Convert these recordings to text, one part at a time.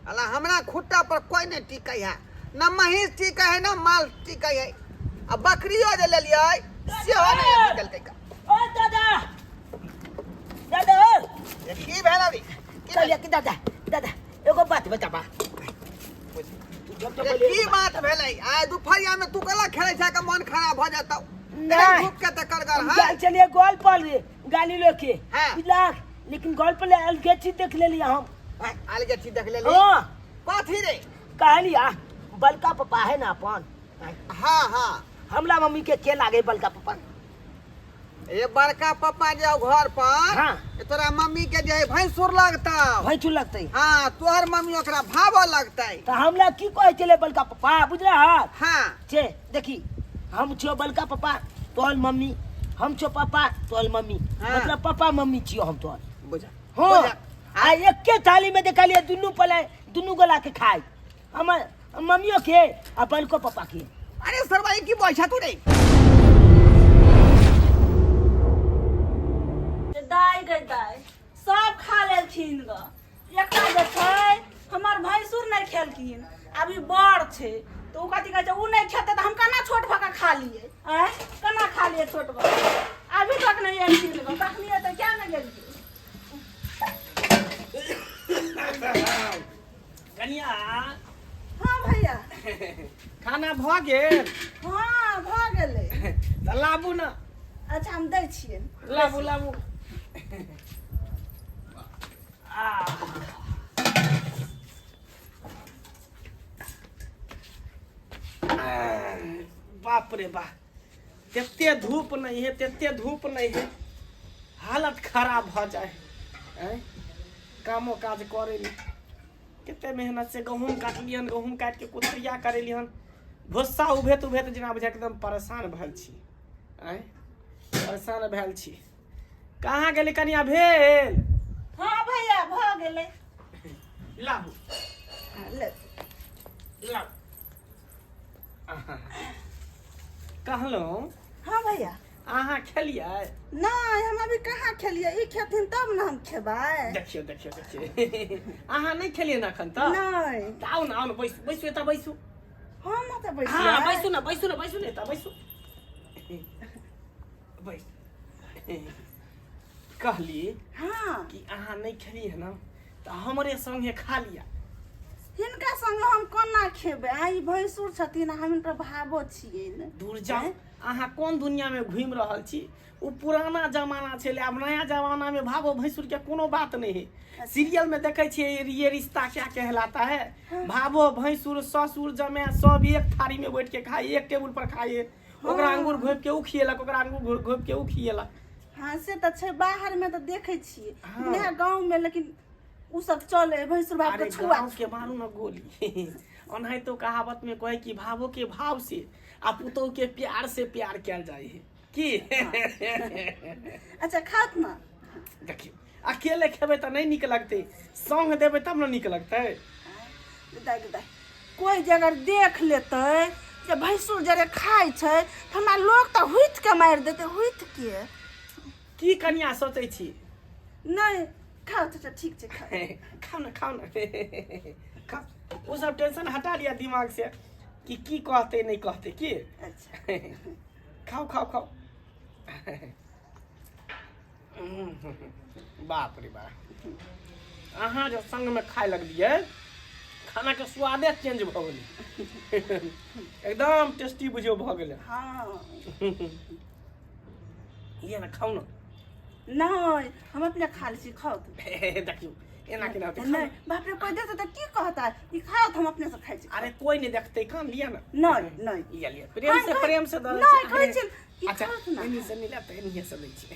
अला हमरा खुट्टा पर कोई नहीं टिकै है, न महींस टिकै है न माल टिकै है। आ बकरियो जे लेलियै सेहो नहीं अथी केलकै का। ओ दादा, दादा ओ। ए, की भेल अभी? की भेल? कहलियै कि दादा, दादा, एगो बात बताबा। तू जब जब ए, बोले की बात भेलै? आइ दुपहरिया में तू कला खेलै छै के मन खराब भऽ जेतौ? नहीं। धूप के तऽ करगर हम है। जाइ छलियै गोल पर रे, गाली लेके। हाँ। बुझलक? लेकिन गोल पर अलगे चीज देख लेलियै हम। आँय, अलगे चीज देख लेली? हाँ। कथी रे? कहलिया बलका पप्पा है ना अपन। हाँ हाँ। हमरा मम्मी के लागे बलका पप्पा? ए बड़का पप्पा जे हौ घर पर। हाँ। ए तोरा मम्मी के जे है भैंसुर लगतौ। भैंसुर लगतै। हाँ, तोहर मम्मी ओकरा भावो लगतै। तऽ हमरा की कहै छलै बलका पप्पा बुझलह? हाँ। छे देखी, हम छियो बलका पप्पा तोहर मम्मी, हम छियो पप्पा तोहर मम्मी। हाँ। मतलब पप्पा मम्मी छियो हम तोहर। बुझा। हाँ। बुझा। आ एके थाली में देखलिए दुनू पले दुनू गोला के खाए, हमर मम्मियों के आ बलको पप्पा के। अरे सरवा, ई की बोल छा तू रे? दाय गई दाय, सब खा लेलखिन ग, एकटा जे छै हमर भैंसुर नहि खेलखिन। अभी बड़ छै तऽ ओ कथी कहै छै, ओ नहि खेतै तऽ हम केना छोट भऽ कऽ खा लियै? आँय, केना खा लियै छोट भऽ कऽ? अभी तक नहि एलखिन ग, कखनी एतै किया नहि गेलखिन? कनिया। हाँ भैया। खाना भऽ गेल? हाँ, भऽ गेलै। तऽ लाबू ने। अच्छा, हम दै छियै। लाबू लाबू। बाप रे बा, तेते धूप नहीं है, तेते धूप नहीं है, हालत खराब भऽ जाए है। आँय, कामो काज करे में कते मेहनत से गहूम काटलियन, गहूम काटि के कुतरिया करेलियन, भुस्सा उभेत उभेत जेना बुझाय एकदम परेशान भेल छी। आँय, परेशान भेल छी। कहाँ गेली कनिया? भेल? हाँ भैया, भऽ गेलै। लाबू। हाँ, ले। लाबू। कहलहुँ। हाँ भैया। अहाँ खेलियै? नहि, हम अभी कहाँ खेलियै, ई खेथिन तब ने हम खेबै। देखियौ देखियौ देखियौ, अहाँ नहि खेलियै ने एखन तऽ? नहि। तऽ आउ ने, आउ ने, बैसू बैसू, एतऽ बैसू। हम तऽ बैसियै? हाँ, बैसू ने, बैसू ने, बैसू ने, एतऽ बैसू, बैस। कहली हाँ। कि अहाँ नहि खेलियै ने तऽ हमरे संगे खा लिअ। हिनका संगे हम कोना खेबै? आ ई भैंसुर छथिन आ हम हिनकर भावो छियै ने। दूर जाउ, अहाँ कोन दुनिया में घूमि रहल छी? ओ पुराना जमाना छलै, आब नया जमाना में भावो भैंसुर के कोनो बात नहीं है। सीरियल में देखै छियै ये रिश्ता क्या कहलाता है, भावो भैंसुर ससुर जमाय सब एक थाली में बैठ के खाइ, एक टेबुल पर खाइ। ओकरा अंगूर घोपि के उ खियेलक, ओकरा अंगूर घोपि के उ खियेलक। हाँ, से तऽ छै, बाहर में तऽ देखै छियै। हाँ। नया गाँव में लेकिन उ सब चले भैंसुर भाव के अरे छुआ। गाँव के मारू न गोली। ओनाहितो कहावत में कहे कि भावो के भाव से आ पुतोह के प्यार से प्यार कयल जाइ है की। अच्छा, खात ना। देखियौ, अकेले खेबै तऽ नहि नीक लगतै, संग देबै तब ने नीक लगतै। दाइ दाइ, कोइ जे अगर देख लेतै जे भैंसुर जरे खाइ छै तऽ हमरा लोग तऽ हुथि के मारि देतै, हुथि के। की कनिया सोचै छी? नहि, खाउ चाचा, ठीक छै, खाउ। खाउ ने, खाउ ने, खाउ। ओ सब टेंशन हटा लिअ दिमाग से कि की कहतै नहि कहतै की। अच्छा। खाउ खाउ खाउ। बाप रे बाप, अहाँ जे संगमे खाय लगलियै खानाके स्वादे चेंज भऽ गेलै, एकदम टेस्टी बुझियौ भऽ गेलै। हाँ। लिअ ने, खाउ ने। नहि, हम अपने खा लै छी, खाउ तू। देखियौ, एना केना होतै? खाउ नहि ने। बाप रे, कोइ देखतै तऽ की कहता? ई खाउ तऽ हम अपने से खाइ छी। अरे कोई नहीं देखते, कान लिया ना। नहि नहि। लिया लिया, प्रेम से, प्रेम से दऽ दै नहि, छी। कहै छी कि अच्छा खाउ ना। एनी से नहीं लेते, एनी से दै छी।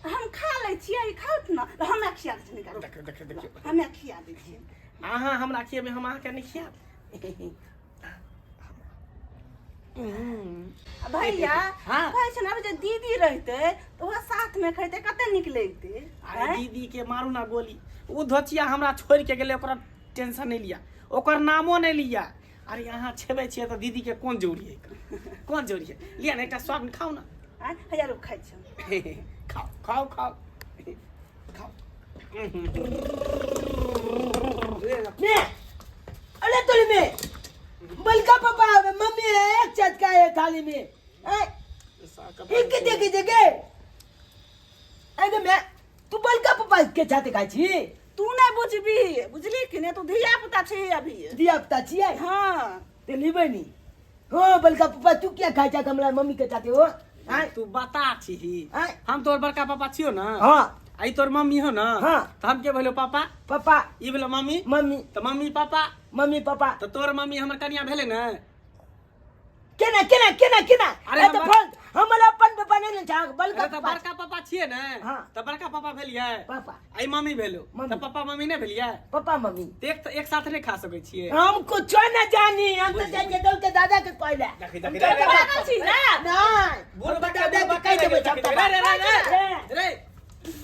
हम खा लै छियै, ई खाउ ने, हमरा खिया दै छियै। निकालू। देखियौ देखियौ देखियौ। हमे खिया दै छियै। अहाँ हमरा खिएबै, हम अहाँके नहि खियाब? आ भैया। हाँ। कहै छै ने, अभी जे दीदी रहितै तऽ ओहो साथमे खैतै, कते नीक लगितै। अरे दीदी के मारू ना गोली, ओ धोचिया हमरा छोड़ि के गेलै, ओकरा टेंशन नहि लिया, ओकर नामो नहि लिया। अरे अहाँ छेबै छियै तऽ दीदी के कोन जरूरी है, कोन जरूरी है? लिया ने एकटा स्वाद, खाउ ना। आँय, हैया रुक, खाइ छियै। खाओ खाओ खाओ खाओ। ने। थाली में बलका पापा मम्मी है एक चटका है थाली में हैं? एक देखे देखे अरे मैं तू बलका पापा के छाते खाइ छी तू नहि बुझबी बुझली कि नहि तू धिया पुता छी अभी धिया पुता छियै हाँ ते लेबै नी हो बलका पापा तू क्या खाइ छा हमरा मम्मी के छाते हो आँय? तू बता छिही आँय? हम तोर बड़का पापा छियो ना हाँ आई तोर मम्मी हो ना हाँ। तो हम के भेलो पापा पापा ई भेलो मम्मी मम्मी तो मम्मी पापा मम्मी पापा तो तोर मम्मी हमर कनिया भेले ना केना केना केना केना अरे ए तऽ हमर- फल हमर अपन पापा नहि ने छाक बलका अरे तो पापा बड़का पापा छियै ने हाँ। तो बड़का पापा भेलियै पापा आई मम्मी भेलो मम्मी। तो पप्पा मम्मी नहि भेलियै पापा मम्मी तो एक एक साथ नहि खा सकै छियै हम कुछो न जानी हम तो जान के दौड़ के दादा के कहले देखी, हम देखी, दादा रे, के- पागल छी ना नहीं बोल हम तो बका दादा बोल के कहि देबै बका छप्पा रे रे रे रे। रे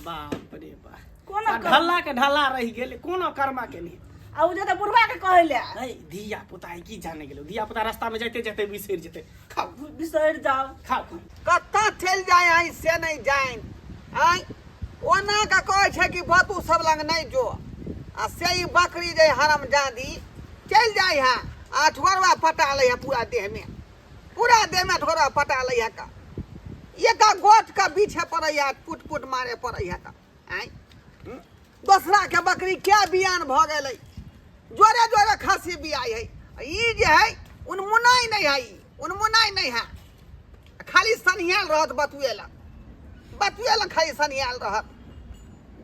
बाप रे बाप कोनो आ ढल्ला के ढल्ला रहि गेल कोनो कर्मा के नहीं आ ओ जे तऽ बुढ़वा के कहै ले नहीं धिया पुता है की जाने गेलो धिया पुता रास्ता में जाते जाते बिसरि जेते खाओ बिसरि जाओ खाओ खाओ कतऽ चलि जाय आइ से नहि जानि आइ ओना के कहै छै कि बतू सब लग नहि जो आ से ई बकरी जे हरम जादी चलि जाइ है आ अठगरवा पटा लै है पूरा देहमे पूरा देहमे अठगरवा पटा लै है का एका गोट के पीछे पड़ै है पुट पुट मारे पड़ै है का आँय दोसरा के बकरी क्या बियान भऽ गेलै जोरे जोरे खस्सी बियाइ है ई जे है उनमुनाइ नहि है ई उनमुनाइ नहि है खाली सनियाल रहत बतुए लग बतुए लग खाली सनियाल रहत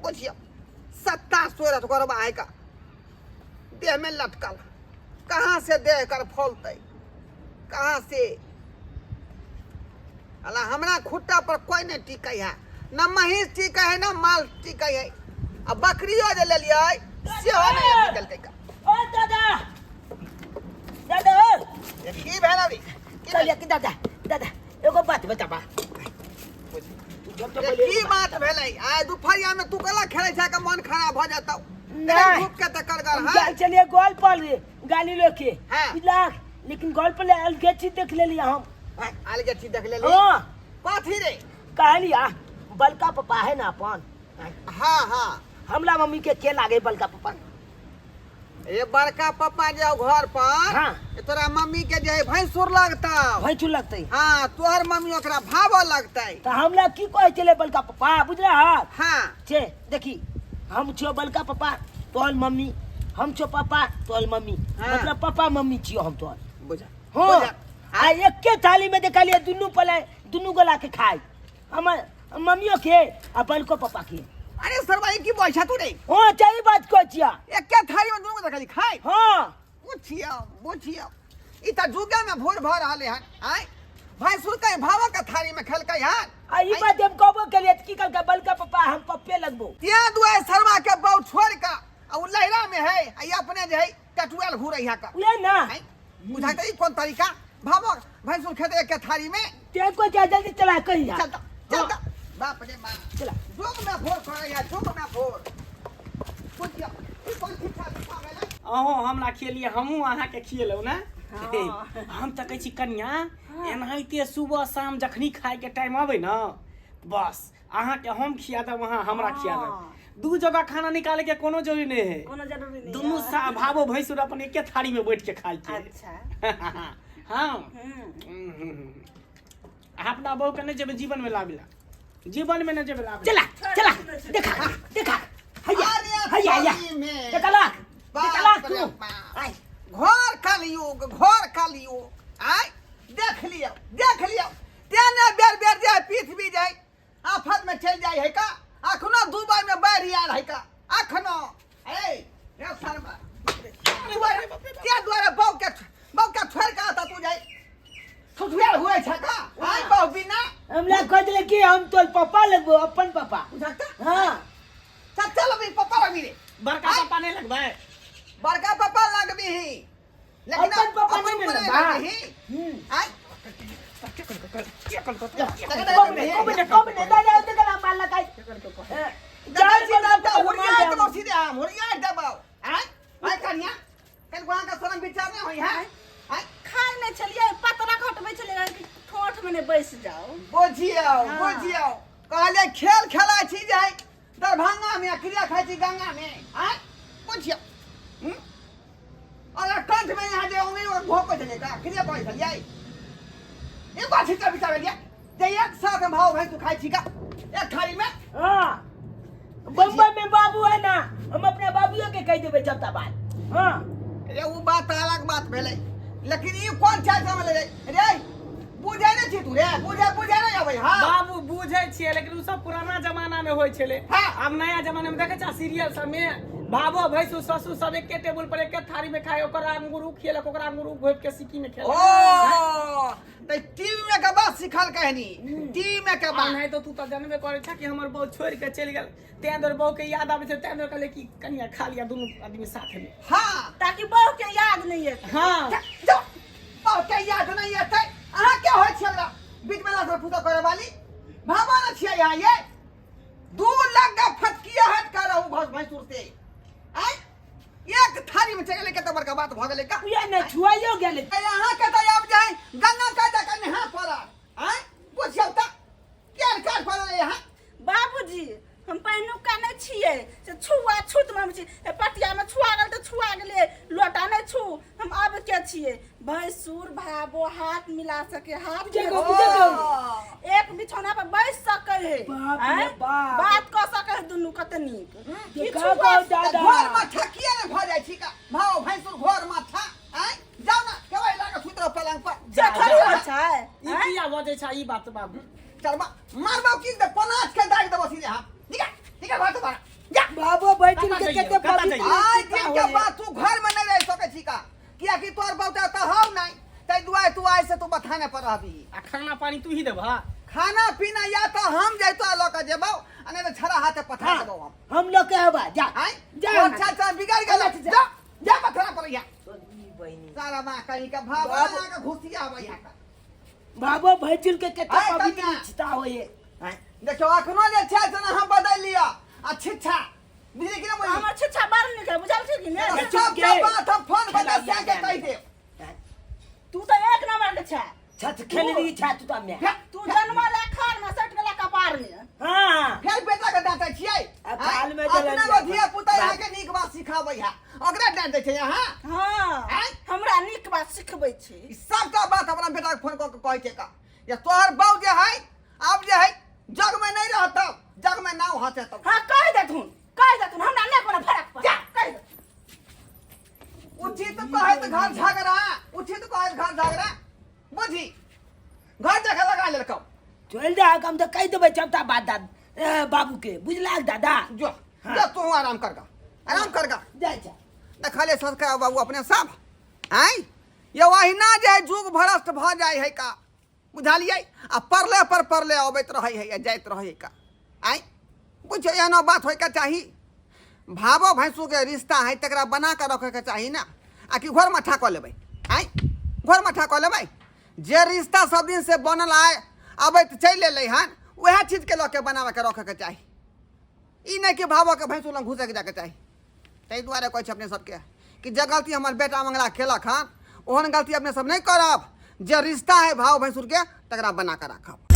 बुझियौ सत्ता सोरत करबा है का देह में लटकल कहाँ से देह कर फौलतै कहाँ से अला हमरा खुट्टा पर कोई नहीं टिकै है न महींस टिकै है न माल टिकै है आ बकरियो जे लेलियै सेहो नहि अथी केलकै का। ओ दादा दादा ओ ये की भेल अभी की भेल? चलिए कि दादा दादा एगो बात बताबा ये की बात भेलै आइ दुपहरिया में तू कला खेलै छै के मन खराब भऽ जेतौ नहि। धूप के तऽ करगर है जाल चलिए गोल पर गाली लोके हाँ। बुझलक लेकिन गोल पर अलगे चीज देख लेलिए हम अलगे चीज देख लेली हाँ कथी रे कहलिया बलका पप्पा है ना अपन हाँ हाँ हमरा मम्मी के के लागे बलका पप्पा ये बड़का पप्पा जे हौ घर पर हाँ। ये तोरा मम्मी के जे है भैंसुर लगतौ भैंसुर लगतै हाँ तोहर मम्मी ओकरा भावो लगतै तऽ हमरा की कहै छलै बलका पप्पा बुझला हाँ छे देखी हम छियो बलका पप्पा तोहर मम्मी हम छियो पापा तोहर मम्मी हाँ। मतलब पापा मम्मी छियो हम तोहर बुझा हाँ बुझा। आ एके थाली में देखलिए दुनू पले दुनू गोला के खाए हमर मम्मियो के आ बलको पापा के अरे सरवा ई की बोल छा तू रे हाँ सही बात कहै छिया एके थाली में दुनू के देखली खाए हाँ बुझियौ बुझियौ ई तऽ जुगे में भोर भऽ रहलै हन आँय भैंसुर के भावक के थाली में खेलकै हन आ ई बात हम कहबो केलिए तऽ की कहलकै बलका पप्पा हम पप्पे लगबो त्यां दुआरे सरवा के बौ छोड़ कऽ आ उ लहरा में है आ ई अपने जे है टटुआल घूरै है का उहे ना आँय बुझा ई कोन तरीका भावक भैंसुर खेतै एके थाली में ते को जा जल्दी चला कहिया चल तऽ चल तऽ बाप रे बाप चला जुग में भोर करै है जुग में भोर बुझियौ ई कोन शिक्षा दीक्षा भेलै अहूँ हमरा खियलियै हमहूँ अहाँके खियलहुँ ने हँ। हम तऽ कहै छी कनिया एनाहिते सुबह शाम जखनी खायके टाइम अबै ने बस अहाँके हम खिया देब अहाँ हमरा खिया देब दू जगह खाना निकाले के कोनो जरूरी नहीं है कोनो जरूरी नहीं दुनू है। सा भावो भैंसुर अपन एके थाली में बैठ के खाय के अच्छा हाँ हम्म अहाँ अपना बहू के नहीं जेबै जीवन में लाबिला जीवन में नहीं जेबै लाबिला चला चला देखा देखा हैया अरे हैया हैया थाली में। देखा लाख देखा लाख बाप रे तू बाप। आय घोर कलयुग घोर कलयुग आय देख लियौ देख लियौ तेने बेर बेर जे पृथ्वी जाय आफत में चलि जाइ है का अखनो दुबई में बाढ़ि आयल है का अखनो ए रे शर्मा ते दुआरे बहू के छोड़ के आता तू जाय ठुठुआर हुए छै का आय बहू बिना हमरा कह देले कि हम तोर पापा लगबो अपन पापा बुझलता हाँ चल चल अभी पापा लगबी रे बड़का पापा नहीं लगबै बड़का पापा लगबी ही लेकिन अपन पापा अपन नहीं पर लगबा। लगबी ही हम्म आय कब ने कब ने कब ने दादा देखला मार लगाई जाय सीधा त हुरिया देबौ सीधे हम हुरिया देबौ आय आय कन्या कल वहां का शरम विचार नहीं होई है आय खाय नहि छलियै पतरा घटबै छलियै कि ठोठ मे नहि बैस जाओ बुझियौ हाँ। बुझियौ कहले खेल खेलाइ छी जे दरभंगा में क्रिया खाइ छी गंगा में आय बुझियौ हम्म? अगर कंठ में अखने कहै छलियै एक बात छिटा बिचा भेलियै जे एक साथ हम भाव भैंसुर खाइ छी का एक थाली में। हाँ, बम्बई में बाबू है ना, हम अपने बाबूओ के कह देबै सबटा बात। हाँ। रे उ बात अलग बात भेलै, लेकिन ई कोन चाय समझ रे रे बुझै नहि छी तू रे, बुझै बुझै नहि अबै। हाँ बाबू बुझै छियै, लेकिन उ सब पुराना जमाना में होइ छलै। हाँ। आब नया जमाना में देखै छ सीरियल सब में भाबो भैंसुर ससुर सब एके टेबुल पर एके थारी में खाय, ओकर अंगूर उ खियलक, ओकरा अंगूर उ घोपि के सिक्की में खेलक। ओ त टीवी में के बात सिखल कहनी, टीवी में के बात। नहीं तो तू तो जानबे करे छ कि हमर बहू छोड़ के चलि गेल, तें दुआरे बहू के याद आबै छै, तें दुआरे कहलियै कि कनिया खा लिया दुनू आदमी साथ में। हाँ, ताकि बहू के याद नहीं एतै। हाँ, जा बहू के याद नहीं एतै। अहाँ के होइ छी हमरा बीच में लासर फूसा करे वाली भाबा न छियै यहाँ ये 2 लाख का फटकिया हट कर रहू भस भैंसुर से। आय एक थाली में चले के तो बड़का बात भ गेलै का। उया ने छुआइयो गेलै। यहाँ के तो आब जाय गंगा का जाकर नहा पड़ा। आय बुझियौ त केहन काज पड़ल यहाँ। बाबूजी हम पहिनुका नहि छियै से छुआ छूत में हम छी, पटिया में छुआ गेल तऽ छुआ गेलै, लोटा नहि छू, हम अब के छियै। भैंसुर भाबो हाथ मिला सके, हाथ बुझे मिला गो, बुझे गो। एक बिछौना पर बैस सके है, बाप रे आँय? बाप। बात कऽ सके है दुनू, कते नीक। ये ई का छुआ कहू दादा? घर में ठकिया ने भऽ जाइ छी का भाव भैंसुर घर में ठा। आँय जाउ ना केवाई लाके सुति रह पलंग पर। से थोड़ी होइ छै। ई आँय? किया बजै छै ई बात बाबू? चल मारबो की दे पनाच के दाग देबो सीधे। हां निकल निकल घर से बाहर जा। बाबू बैठिन कतऽ के जइयै? कते कतऽ पवित्र जइयै? आइ चिता दिन के होइए। बाद तू घर में नहीं रह सकै छी का, कियाकि तोहर बहुते तऽ हौ नहीं, तै दुआरे तू आइ से तू बथाने पर रहबी। आ खाना पानी तू ही देबह? खाना पीना या तो हम जैतो लऽ के जेबौ, आ नहीं तऽ छड़ा हाथे पठा हाँ, देबौ हम। हम लोग के हवा जा। आइ जा। तोहर चाचा बिगड़ गेल। जा। जा जा बथाना पर या बहिनी सारा माँ कहीं के भाव बाबू। के घुसिया आबै यहाँ का। बाबू भैंसुर के कते आइ पवित्र कन्या। चिता होइए। आँय, देखियौ अखनो जे छै से अहाँ बदलि लिअ आ छिच्छा बुझलियै कि नहि बुझलियै? हमर शिक्षा बड़ नीक है, बुझल छै कि नहि? सब के बात हम फोन पर दसिया के कहि देब। तू तऽ एक नंबर के छै। छत खेलनी छै तू तऽ मैं। तू जन्मल खाल में सटि गेला कपार में। हाँ। फेर बेटा के डांटै छियै? आ खाल में जलन अपना जाय। धिया पुता यहाँ के नीक बात सिखाबै है, ओकरा डांटै छै अहाँ? हाँ, आँय? हमरा नीक बात सिखबै छै। ई सबटा बात अपना बेटा के फोन कऽ के कहै छै का जे तोहर बाउ जे है आब जे है जग में नहीं रहतौ, जग में नाव हंसेतौ। हाँ कहि देथुन, कहि देथुन, हमरा नहि कोनो फरक पड़त, कहि देथुन। उचित कहैत घर झगड़ा, उचित कहैत घर झगड़ा, बुझी घर जगह लगा लेलकौ। चलि जा, हम तऽ कहि देबै सबटा बात बाबू के, बुझलाक दादा? जो हाँ। जो तू आराम कर गा, आराम कर गा। जाइ जा। देखले संस्कार बाबू अपने सब आँय ये अहिना जे जुग भ्रष्ट भऽ जाइ है का, बुझलियै? आ परले पर परले अबैत रहै है आ जाइत रहै है का। आँय बुझियौ एहनो बात होइके चाही। भावो भैंसुरके रिश्ता है तकरा बना कऽ रखैके चाही ना, आ कि घर मठा कऽ लेबै? आँय घर मठा कऽ लेबै? जे रिश्ता सब दिन से बनल आय अबैत चलि एलै हन वएह चीजके लऽ के बनाबैके रखैके चाही। ई नहि कि भावोके भैंसुर लग घुसैके जायके चाही। ताहि दुआरे कहै छी अपने सबके कि जे गलती हमर बेटा मंगला केलक हन ओहन गलती अपने सब नहि करब। जे रिश्ता है भाव भैंसुरके तकरा बना कऽ राखब।